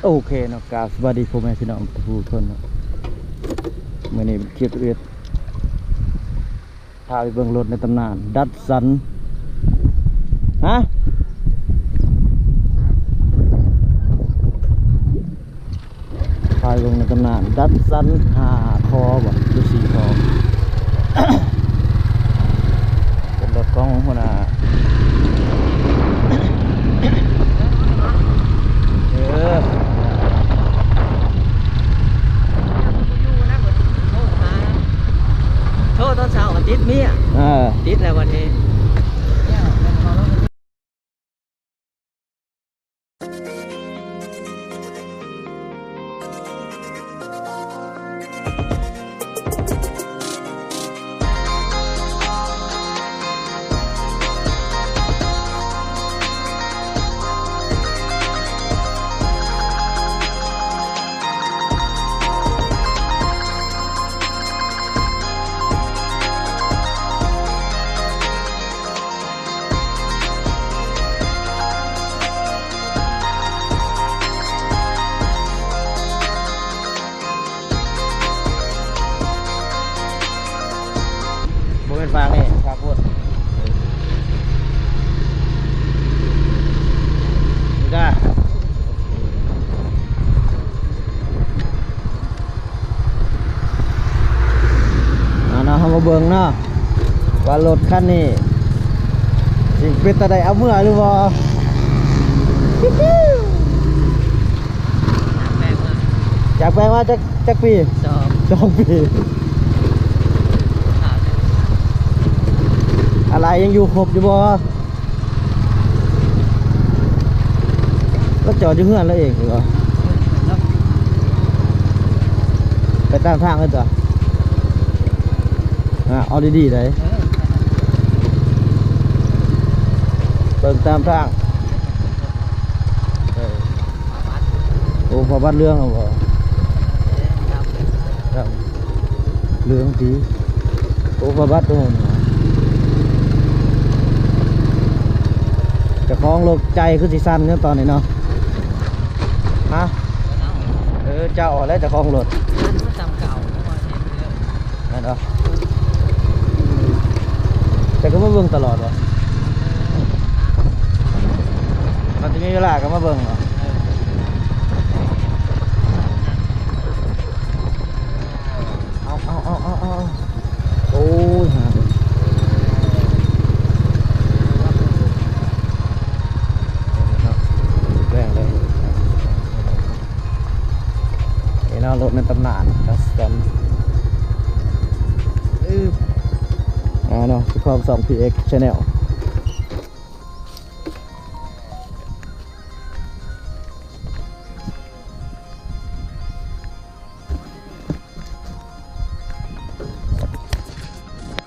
ໂອເຄເນາະ ກາບສະບາຍດີພໍ່ແມ່ພີ່ນ້ອງທຸກຄົນເນາະ. ມື້ນີ້ເປັນຄລິບເອັດ ພາໄປເບິ່ງລົດໃນຕຳນານ ດັດສັນ ຮະ? ພາໄປເບິ່ງໃນຕຳນານ ດັດສັນ ຫ້າຄໍບໍ ຫຼື ສີ່ຄໍ ເປັນລົດຂອງຫົວໜ້າ ເອີ ໂທຕອນເຊົ້າກໍຕິດເມຍ ເອີ ຕິດແລ້ວບັດນີ້. ບໍ່ແມ່ນຟາງນີ້ ຟາງພຸ້ນ ນີ້ກະ ອ່າເນາະ ເຮົາມາເບິ່ງເນາະ ວ່າລົດຄັນນີ້ຊິເປັນຕາໄດ້ເອົາເມືອຫຼືບໍ່? ຈາກແປງມາຈັກ ຈັກປີ? ສອງ ສອງປີ. ອາໄລຍັງຢູ່ຄົບຢູ່ບໍ່? ລາວຈອດຢູ່ເຮືອນລາວເອງຢູ່ບໍ່? ໄປຕາມທາງເລີຍຕົວະ ອາ ເອົາດີໆໄດ໋ ເບິ່ງຕາມທາງ. ໂອ້ ຜ້າບັດເຫຼືອງບໍ? ເຫຼືອງຕິ. ໂອ້ ຜ້າບັດໂດນ. ເຈົ້າຂອງລົດໃຈຄືຊິສັ່ນເນາະຕອນນີ້ເນາະ. ຮະ? ເອີ ເຈົ້າຫັ້ນແຫຼະເຈົ້າຂອງລົດ. ແມ່ນບໍ່? ເຈົ້າກໍມາເບິ່ງຕະຫຼອດບໍ່? ຄັນຊິມີເວລາກໍມາເບິ່ງບໍ່? ເອີ ເອົາ ເອົາ ໂອ້ຍ ຫາ ເນາະ ແບງເລີຍ. ນີ້ເນາະ ລົດໃນຕຳນານ ຄັສຕອມ ອື ອ່າເນາະ ເຈົ້າຂອງຊ່ອງ ພີເອັກ Channel.